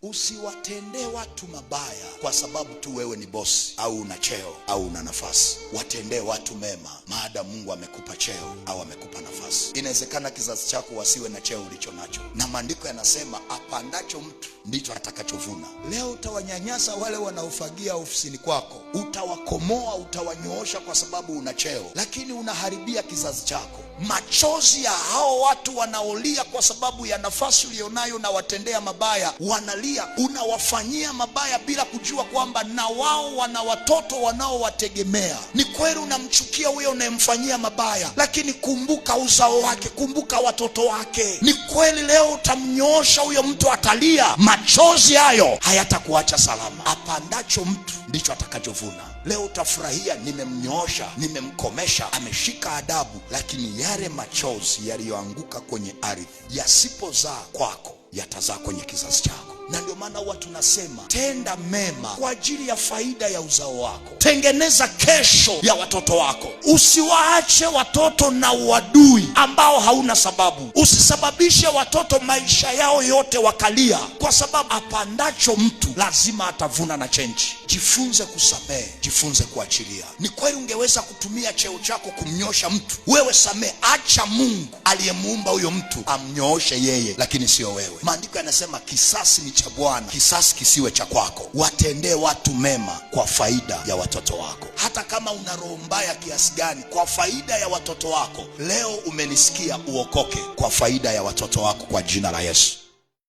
Usiwatendee watu mabaya kwa sababu tu wewe ni bosi au una cheo au una nafasi. Watendee watu mema maadamu Mungu amekupa cheo au amekupa nafasi. Inawezekana kizazi chako wasiwe na cheo ulicho nacho, na maandiko yanasema apandacho mtu ndicho atakachovuna. Leo utawanyanyasa wale wanaofagia ofisini kwako, utawakomoa, utawanyoosha kwa sababu una cheo, lakini unaharibia kizazi chako. Machozi ya hao watu wanaolia kwa sababu ya nafasi ulionayo na watendea mabaya, wanalia, unawafanyia mabaya bila kujua kwamba na wao wana watoto wanaowategemea. Ni kweli unamchukia huyo unayemfanyia mabaya, lakini kumbuka uzao wake, kumbuka watoto wake. Ni kweli leo utamnyoosha huyo mtu, atalia, machozi hayo hayatakuacha salama. Apandacho mtu ndicho atakachovuna. Leo utafurahia, nimemnyoosha, nimemkomesha, ameshika adabu, lakini yale machozi yaliyoanguka kwenye ardhi yasipozaa kwako, yatazaa kwenye kizazi chako. Na ndio maana huwa tunasema tenda mema kwa ajili ya faida ya uzao wako, tengeneza kesho ya watoto wako. Usiwaache watoto na uadui ambao hauna sababu. Usisababishe watoto maisha yao yote wakalia, kwa sababu apandacho mtu lazima atavuna na chenji. Jifunze kusamehe, jifunze kuachilia. Ni kweli ungeweza kutumia cheo chako kumnyosha mtu, wewe samehe, acha Mungu aliyemuumba huyo mtu amnyooshe yeye, lakini sio wewe. Maandiko yanasema kisasi ni cha Bwana, kisasi kisiwe cha kwako. Watendee watu mema kwa faida ya watoto wako, hata kama una roho mbaya kiasi gani, kwa faida ya watoto wako. Leo umenisikia, uokoke kwa faida ya watoto wako, kwa jina la Yesu.